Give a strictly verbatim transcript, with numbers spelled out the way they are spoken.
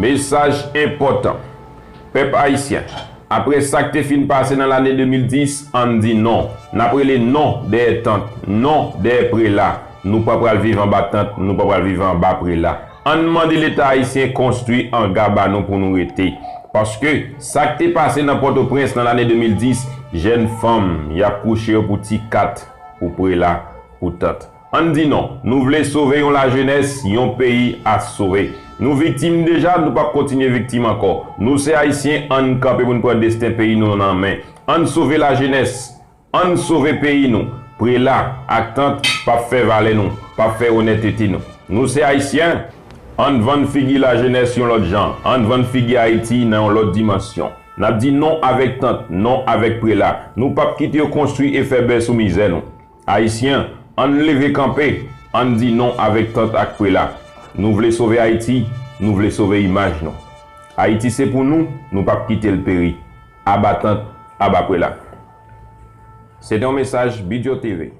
Mesaj enpòtan. Pèp ayisyen, apre sa k te fin pase nan lane de mil dis, ann di non. N ap rele non dèyè tant, non dèyè prela. Nou pa pral viv anba tant, nou pa pral viv anba prela. Ann mande Leta ayisyen konstwi anga ba nou pou nou rete. Paske sa k te pase nan Pòtoprens nan lane de mil dis, jèn fanm, y ap kouche yo pou ti kat, pou prela, pou tant. Ann di non. Nou vle sove yon lajenès, yon peyi a sove. Nou viktim deja, nou p ap kontinye viktim ankò. Nou se Ayisyen, ann kanpe pou n pran desten peyi nou nan men. Ann sove lajenès, ann sove peyi nou. Prela ak tant p ap fè valè nou, p ap fè onètete nou. Nou se Ayisyen, ann vann figi lajenès yon lòt jan, ann vann figi Ayiti nan yon lòt dimansyon. N ap di non avèk tant, non avèk prela. Nou p ap kite yo konstwi e fè bè sou mizè nou. Ayisyen, ann leve kanpe, ann di non avèk tant ak prela. Nou vle sove Ayiti, nou vle sove imaj nou. Ayiti se pou nou, nou p ap kite l peri. Aba tant, aba prela. Se te yon mesaj Bidyo T V.